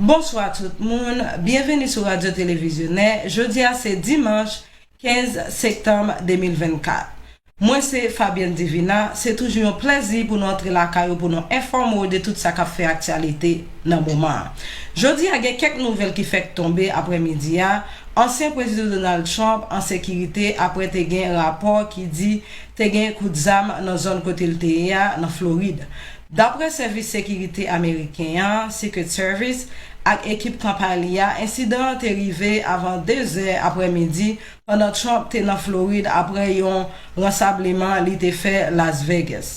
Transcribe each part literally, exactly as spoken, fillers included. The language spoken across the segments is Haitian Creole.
Bonswa tout moun, byenveni sou Radyo Televizyonè. Jodi a se dimanch kenz septanm de mil vennkat. Mwen se Fabienne Divina, se toujou yon plèzi pou nou antre lakay ou pou nou enfòme w de tout sa k ap fè aktyalite nan moman an. Jodi a gen kèk nouvèl ki fèk tonbe aprèmidi a. Ansyen prezidan Donald Trump an sekirite apre te gen rapò ki di te gen kout zam nan zòn kote l te ye a nan Florid. Daprè sèvis sekirite ameriken an, Secret Service, ak ekip kanpay li a, ensidan an te rive avan de zè aprèmidi pandan Trump te nan Florid apre yon ransableman li te fè Las Vegas.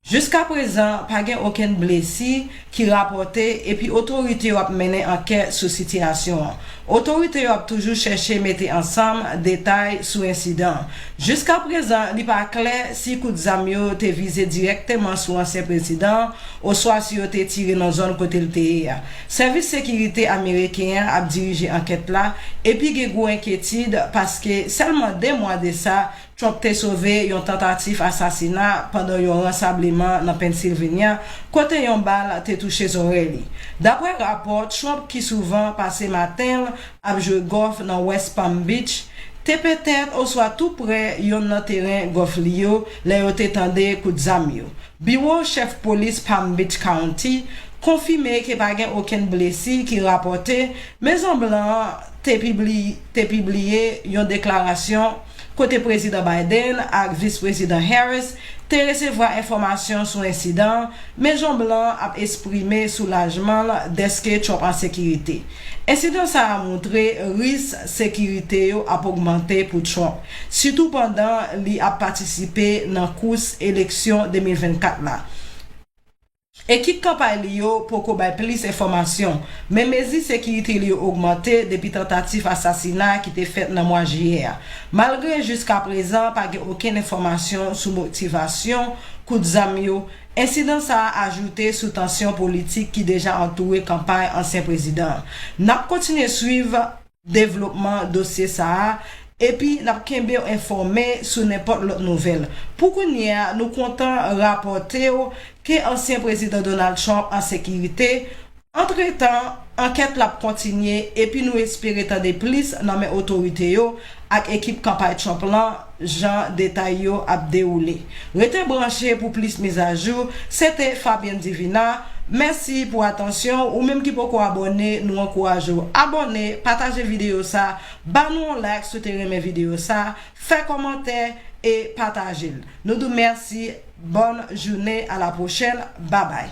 Jiska prezan, pa gen okenn blesi ki rapòte epi otorite yo ap mennen ankèt sou sitiyasyon an. Otorite yo ap toujou chèche mete ansanm detay sou ensidan an. Jiska prezan, li pa klè si kout zam yo te vize dirèkteman sou ansyen prezidan an oswa si yo te tire nan zòn kote l te ye a. Sèvis sekirite ameriken an ap dirije ankèt la, epi gen gwo enkyetid paske sèlman de mwa de sa, Trump te sove yon tantativ asasina pandan yon ransableman nan Pennsylvania, kote yon bal te touche zòrèy li. Daprè rapò, Trump, ki souvan pase maten l ap jwe gòf nan West Palm Beach, te petèt oswa tou prè yonn nan teren gòf li yo lè yo te tande kout zam yo. Biwo chèf polis Palm Beach County konfime ke pa gen okenn blesi ki rapòte. Mezon Blan an te pibli-, te pibliye yon deklarasyon kote Prezidan Biden ak Vis Prezidan Harris te resevwa enfòmasyon sou ensidan an, Mezon Blan an ap eksprime soulajman l dèske Trump an sekirite. Ensidan sa a montre risk sekirite yo ap ogmante pou Trump, sitou pandan li ap patisipe nan kous eleksyon de mil vennkat la. Ekip kanpay li yo poko bay plis enfòmasyon, men mezi sekirite li yo ogmante depi tantativ asasina ki te fèt nan mwa jiyè a. Malgre jiska prezan pa gen okenn enfòmasyon sou motivasyon kout zam yo, ensidan sa a ajoute sou tansyon politik ki deja antoure kanpay ansyen prezidan an. N ap kontinye swiv devlopman dosye sa a, epi n ap kenbe w enfòme sou nenpòt lòt nouvèl. Pou kounye a, nou kontan rapòte w ke ansyen prezidan Donald Trump an sekirite. Antretan, ankèt la ap kontinye, epi nou espere tande plis nan men otorite yo ak ekip kanpay Trump lan jan detay yo ap dewoule. Rete branche pou plis mizajou. Se te Fabienne Divina. Mèsi pou atansyon. Ou menm ki poko abòne, nou ankouraje w abòne, pataje videyo sa, ba nou yon like si w te renmen videyo sa, fè kòmantè e pataje l. Nou di w mèsi. Bòn jounen, a la pwochèn. Babay.